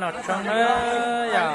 Noj tshoob na yom.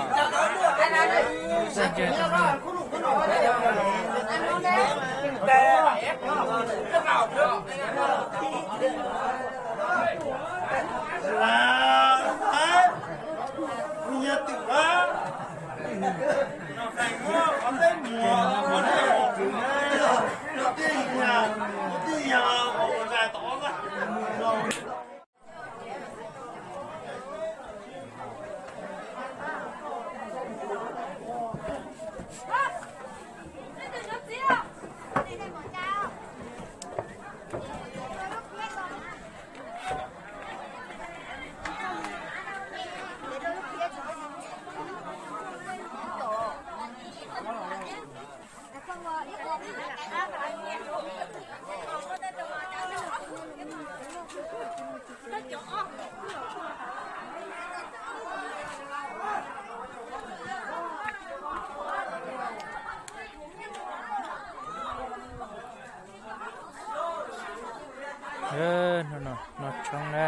Hnub no noj tshoob na,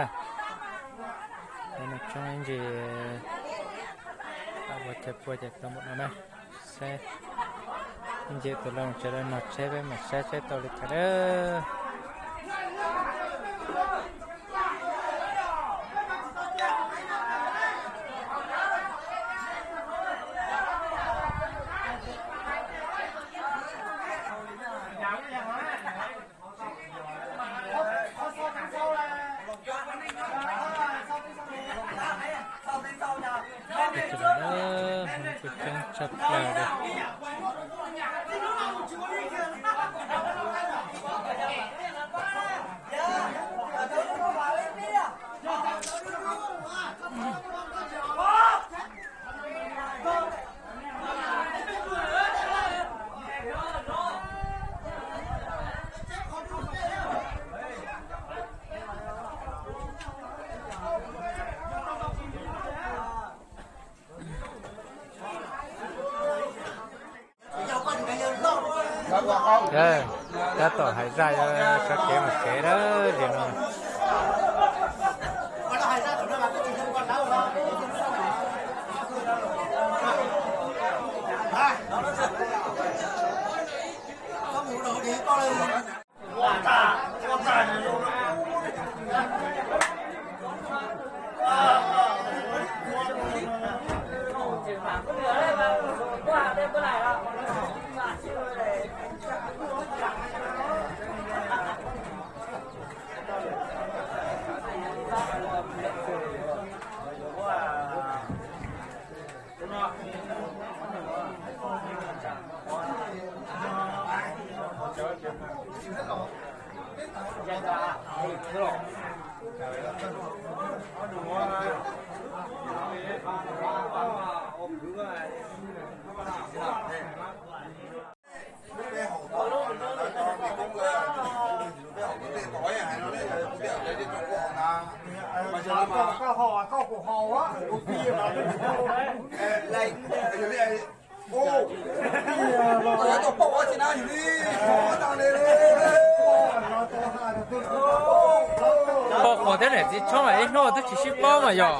noj tshoob ib ntsis, ua cas pua ces tau npaum no na. Saib ib ntsis tus lau tsev no tsheb peb mus saib saib tau li cas lawm. Coob tshaj plaws li. Tab tom hais zaj yuav sawv kev mus tsev na, ces no. Poj quas thiab niam txiv tshoob mas ib hnub twb tsis sib paub mas yog.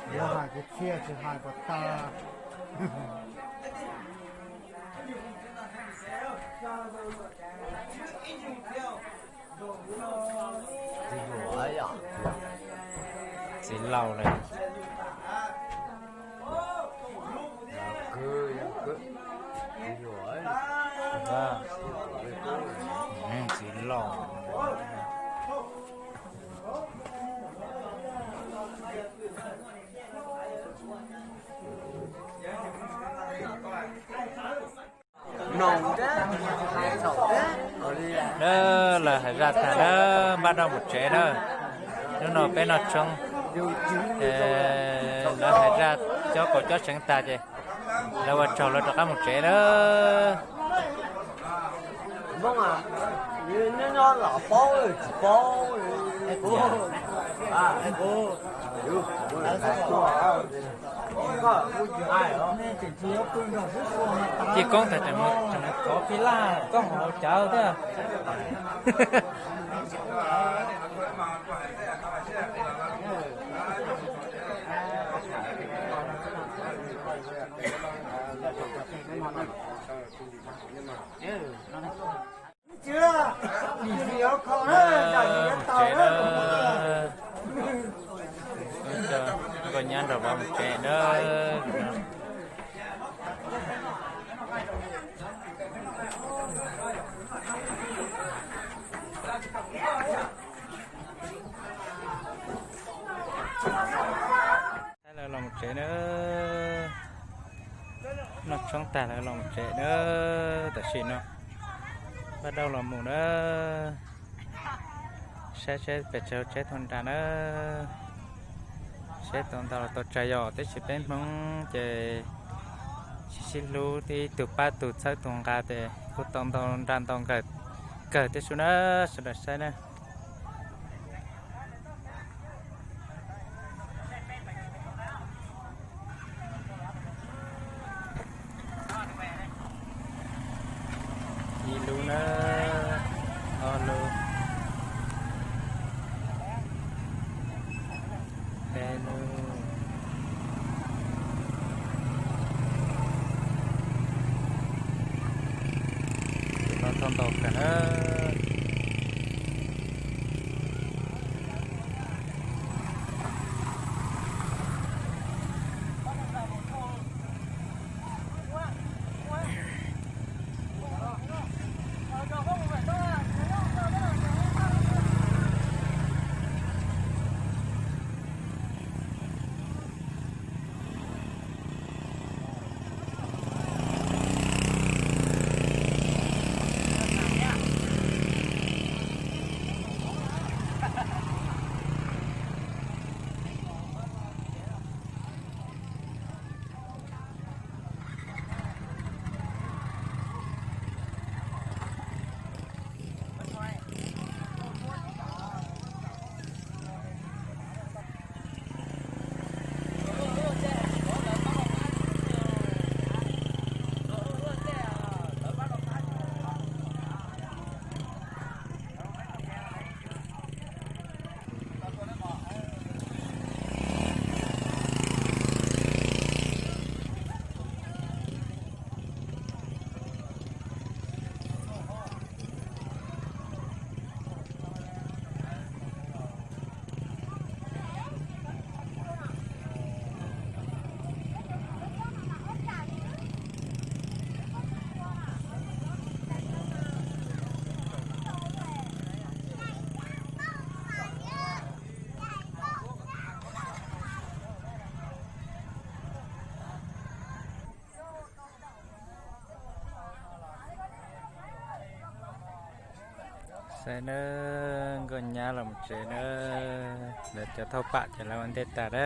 Yuav hais kwv txhiaj tsis hais puas tag. Txiv laus lawm. Txiv laus. Lawv hais zaj tag lawm, npaj rau mus tsev na. Hnub no peb noj tshoob, lawv hais zaj cob kaus cob seev tag ces lawv ua tsaug lawv rov qab mus tsev na. Ci Koob tag tseem mus, tseem mus thov Phij Laj koj hauv cawv thiab. Tsev na, nkauj nyab nrog vauv mus tsev na. Lawv los mus tsev na, noj tshoob tag lawv los mus tsev na. Tam sim no Paj Dauj los mus na, saib seb pes tsawg tsheb tuaj nram na. Seb tau ntau los tau tsawg, yog tiam sis peb Hmoob ces sib sib hlub, ib tug pab tus, txhawb tus nqa ces kuj tau ntau nra ntau kawg thiab sub na, sawv daws saib na. Ib lub na, ob lub, peb lub, los tau ntau kawg na. Saib nawb, nkauj nyab los tsev nawb, lawv cov thauj pam ces lawv ua ntej tag na.